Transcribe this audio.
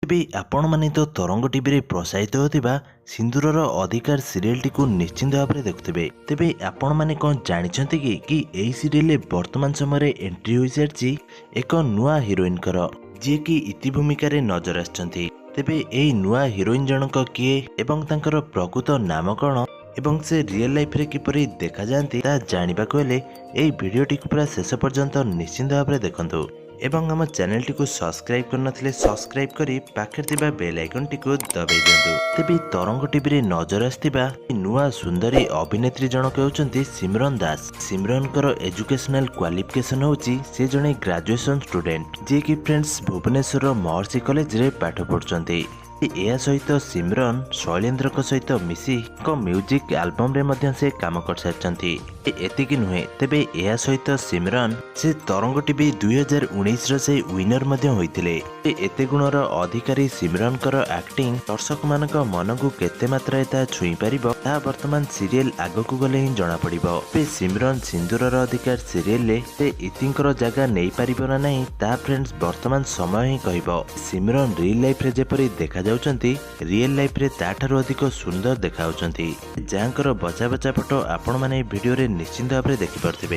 ତେବେ ଆପଣମାନେ ତ ତରଙ୍ଗ ଟିଭିରେ ପ୍ରସାରିତ ହେଉଥିବା ସିନ୍ଦୁରର ଅଧିକାର ସିରିଏଲଟିକୁ ନିଶ୍ଚିନ୍ତ ଭାବରେ ଦେଖୁଥିବେ। ତେବେ ଆପଣମାନେ କ'ଣ ଜାଣିଛନ୍ତି କି ଏହି ସିରିଏଲରେ ବର୍ତ୍ତମାନ ସମୟରେ ଏଣ୍ଟ୍ରି ହୋଇସାରିଛି ଏକ ନୂଆ ହିରୋଇନଙ୍କର, ଯିଏକି ଇତି ଭୂମିକାରେ ନଜର ଆସିଛନ୍ତି। ତେବେ ଏହି ନୂଆ ହିରୋଇନ ଜଣକ କିଏ ଏବଂ ତାଙ୍କର ପ୍ରକୃତ ନାମ କ'ଣ ଏବଂ ସେ ରିଏଲ ଲାଇଫରେ କିପରି ଦେଖାଯାଆନ୍ତି, ତାହା ଜାଣିବାକୁ ହେଲେ ଏହି ଭିଡ଼ିଓଟିକୁ ପୁରା ଶେଷ ପର୍ଯ୍ୟନ୍ତ ନିଶ୍ଚିନ୍ତ ଭାବରେ ଦେଖନ୍ତୁ ଏବଂ ଆମ ଚ୍ୟାନେଲଟିକୁ ସବସ୍କ୍ରାଇବ୍ କରିନଥିଲେ ସବସ୍କ୍ରାଇବ୍ କରି ପାଖରେ ଥିବା ବେଲ୍ ଆଇକନ୍ଟିକୁ ଦବାଇ ଦିଅନ୍ତୁ। ତେବେ ତରଙ୍ଗ ଟିଭିରେ ନଜର ଆସିଥିବା ନୂଆ ସୁନ୍ଦରୀ ଅଭିନେତ୍ରୀ ଜଣକ ହେଉଛନ୍ତି ସିମରନ ଦାସ। ସିମରନଙ୍କର ଏଜୁକେସନାଲ କ୍ୱାଲିଫିକେସନ ହେଉଛି ସେ ଜଣେ ଗ୍ରାଜୁଏସନ ଷ୍ଟୁଡେଣ୍ଟ, ଯିଏକି ଫ୍ରେଣ୍ଡସ୍ ଭୁବନେଶ୍ୱରର ମହର୍ଷି କଲେଜରେ ପାଠ ପଢୁଛନ୍ତି। ଏହା ସହିତ ସିମରନ ଶୈଳେନ୍ଦ୍ରଙ୍କ ସହିତ ମିଶି ଏକ ମ୍ୟୁଜିକ୍ ଆଲବମରେ ମଧ୍ୟ ସେ କାମ କରିସାରିଛନ୍ତି। ଏତିକି ନୁହେଁ, ତେବେ ଏହା ସହିତ ସିମରନ ସେ ତରଙ୍ଗ ଟିଭି 2019ର ସେ ୱିନର ମଧ୍ୟ ହୋଇଥିଲେ। ଏତେ ଗୁଣର ଅଧିକାରୀ ସିମରନଙ୍କର ଆକ୍ଟିଂ ଦର୍ଶକମାନଙ୍କ ମନକୁ କେତେ ମାତ୍ରାରେ ତାହା ଛୁଇଁ ପାରିବ, ତାହା ବର୍ତ୍ତମାନ ସିରିଏଲ ଆଗକୁ ଗଲେ ହିଁ ଜଣାପଡ଼ିବ। ତେବେ ସିମରନ ସିନ୍ଦୁରର ଅଧିକାର ସିରିଏଲରେ ସେ ଇତିଙ୍କର ଜାଗା ନେଇପାରିବ ନା ନାହିଁ, ତାହା ଫ୍ରେଣ୍ଡସ୍ ବର୍ତ୍ତମାନ ସମୟ ହିଁ କହିବ। ସିମରନ ରିଏଲ ଲାଇଫରେ ଯେପରି ଦେଖାଯାଉଛନ୍ତି, ରିଏଲ ଲାଇଫରେ ତାଠାରୁ ଅଧିକ ସୁନ୍ଦର ଦେଖାଯାଉଛନ୍ତି, ଯାହାଙ୍କର ବଚା ବଚା ଫଟୋ ଆପଣମାନେ ଏହି ଭିଡ଼ିଓରେ ନିଶ୍ଚିନ୍ତ ଭାବରେ ଦେଖିପାରୁଥିବେ।